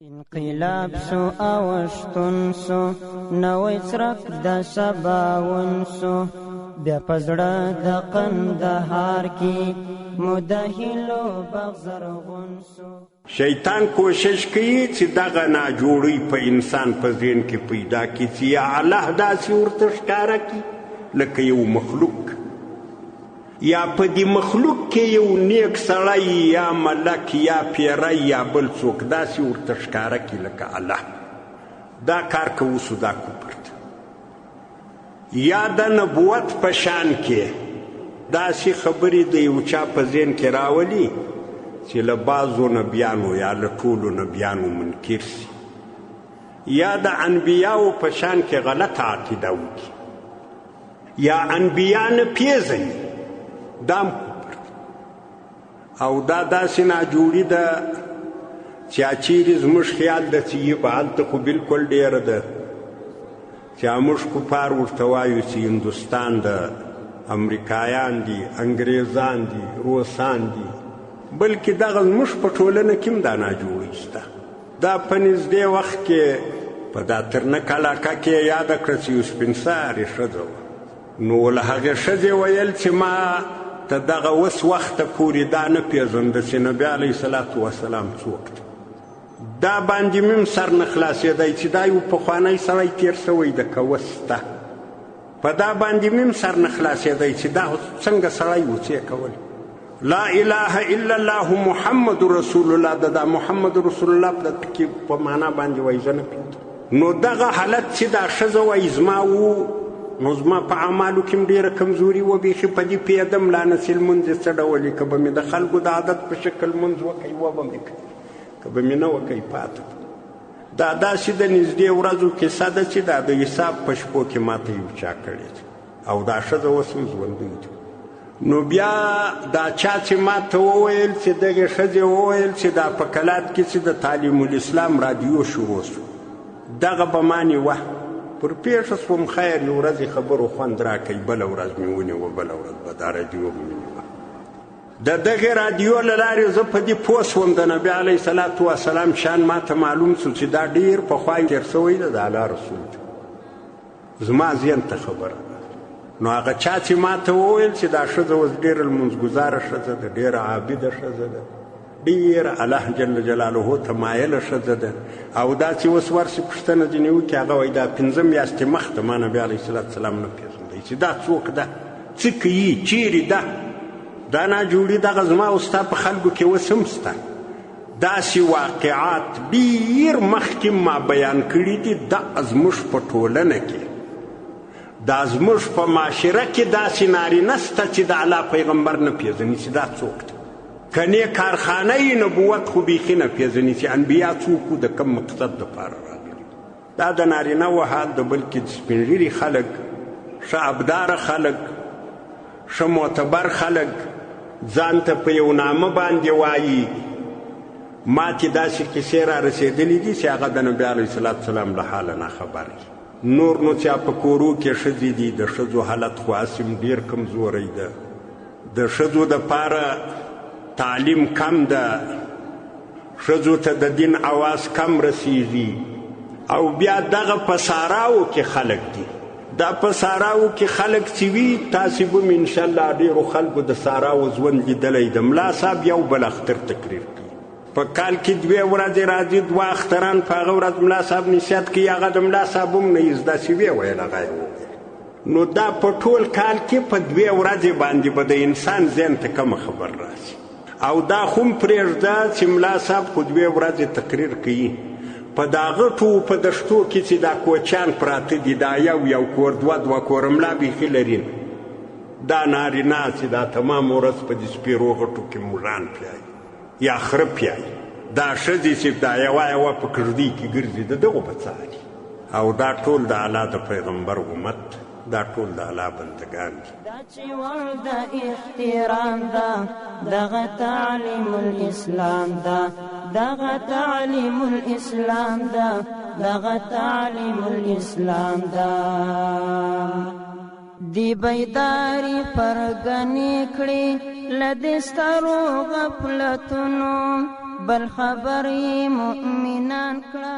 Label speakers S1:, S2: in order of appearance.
S1: انقلاب سو، اوښتون سو، نوی څرک د سباوون سو. بیا په زړه د قندهار کې مدهلو باغ زرغون سو.
S2: شیطان کوشش کوي چې دغه ناجوړی په انسان په ذهن کې پیدا کړي، چې یا الله داسې ورته ښکاره کړي لکه یو مخلوق، یا په دې مخلوق کې یو نیک سړی یا ملک یا پیری یا بل څوک داسې ورته ښکاره کړي لکه الله. دا کار که وسو دا کفر دی. یا د نبوت په شان کې داسې خبرې د یو چا په ذهن کې راولي چې له بعضو نبیانو یا له ټولو نبیانو منکر سي، یا د انبیاو په شان کې غلطه عقیده وکړي، یا انبیا نه پیژني، دا هم کفر دی. او دا داسې ناجوړي ده چې چیرې زموږ خیال ده چې یې به هلته خو بالکل ډېره ده، چې موږ کفار ورته وایو چې هندوستان ده، امریکایان دي، انګریزان دي، روسان دي، بلکې دغه زموږ په ټولنه کې هم دا ناجوړي شته. دا په نږدې وخت کې په دا ترنک علاقه کې یې یاده کړه چې یو سپین سارې ښځه وه. نو له هغې ښځې ویل چې ما ته دغه اوس وخته پورې دا نه پېژنده چې نبي علیه الصلاة وسلام څوک دی. دا باندې مې هم سر نه خلاصېدی چې دا یو پخوانی سړی تېر شوی ده که اوس شته. په دا باندې مې هم سر نه خلاصېدی چې دا څنګه سړی و، څه یې کول. لا اله الا الله محمد رسول الله، د دا محمد رسول الله په ټکي په معنا باندې وایي زه نه پوهېدم. نو دغه حالت چې دا ښځه وایي زما و، نو زما په اعمالو کې هم ډېره کمزوري وه، بیخي په دې پوهېدم لا نه چې لمونځ یې څه ډول وي، که به مې د خلکو د عادت په شکل لمونځ وکړی وه به مې کوي، که به مې نه وکړی پاته. دا داسې د نږدې ورځو کیسه ده چې دا د حساب په شپو کې ماته یو چا کړې ده، او دا ښځه اوس هم ژوندۍ ده. نو بیا دا چا چې ما ته وویل چې دغې ښځې وویل چې دا په کلات کې چې د تعلیم الاسلام رادیو شروع شو، دغه به ما نیوه. پر پېښه سوم، خیر یو ورځې خبرو خوند راکوي، بله ورځ مې ونیوه، بله ورځ به دا رادیو مې نیوه. د دغې رادیو له لارې زه په دې پوه سوم د نبي علیه الصلاة وسلام شان ما ته معلوم سو چې دا ډېر پخوا تېر سوی ده، د الله رسول دی. زما ذهن ته خبره ده. نو هغه چا چې ما ته وویل چې دا ښځه اوس ډېره لمونځګزاره ښځه ده، ډېره عابده ښځه ده، ډېره الله جل جلاله ته مایله ښځه ده، او دا چې اوس ورسې پوښتنه ځینې وکړي، هغه وایي دا 5 میاشتې مخته ما نبي علیه الصلاة والسلام نه پېژندی چې دا څوک ده، څه کوي، چیرې ده. دا ناجوړي دغه زما او ستا په خلکو کې اوس هم شته. داسې واقعات ډېر مخکې ما بیان کړي دي. دا زموږ په ټولنه کې، دا زموږ په معاشره کې داسې نارینه شته چې د الله پیغمبر نه پېژني چې دا څوک دی. کنې کارخانه یې نبوت خو بیخي نه پېژني چې انبیا څوک وو، د کوم مقصد دپاره راغلي. دا د نارینه و حال ده، بلکې د سپین ږیري خلک، ښه ابداره خلک، ښه معتبر خلک ځان ته په یو نامه باندې وایي. ما ته داسې کیسې را رسېدلې دي چې هغه د نبي علیه الصلاة والسلام له حاله ناخبر دي. نور نو چې په کورو کې ښځې دي، د ښځو حالت خو هسې هم ډېر کمزوری ده. د ښځو دپاره تعلیم کم ده، ښځو ته د دین اواز کم رسیږي. او بیا دغه په ساراو کې خلک دي. دا په ساراو کې خلک چې وي، تاسې به هم انشاءالله ډېرو خلکو د ساراو ژوند لیدلی ده. ملا صاحب یو بل اختر تقریر کوي، په کال کې 2 ورځې راځي، 2 اختران، په هغه ورځ ملا صاحب نصیحت کوي، هغه د ملا صاحب هم نه یې زده چې ویې ویل، هغه یې وویل. نو دا په ټول کال کې په 2 ورځې باندې به د انسان ذهن ته کومه خبر راسي. او دا خو هم پرېږده چې ملا صاحب خو 2 ورځې تقریر کوي، په دا غټو په دښتو کې چې دا کوچیان پراته دي، دا یو یو کور، دوه دوه کور، ملا بیخي لري نه. دا نارینه چې دا تمام ورځ په دې سپېرو غټو کې موږان پیایي یا خره پیایي، دا ښځې چې دا یوه یوه په کږدۍ کې ګرځي، د دغو به څه حال وي؟ او دا ټول د الله د پیغمبر امت، دا ټول د الله بندګان دي.
S1: دا چې وړ د احترام ده، دغه تعلیم الاسلام ده، دغه تعلیم الاسلام ده، دغه تعلیم الاسلام ده. دی بیداری پرګنې کړې له دې سترو غفلتونو، بل خبرې مؤمنان اعلان کړه.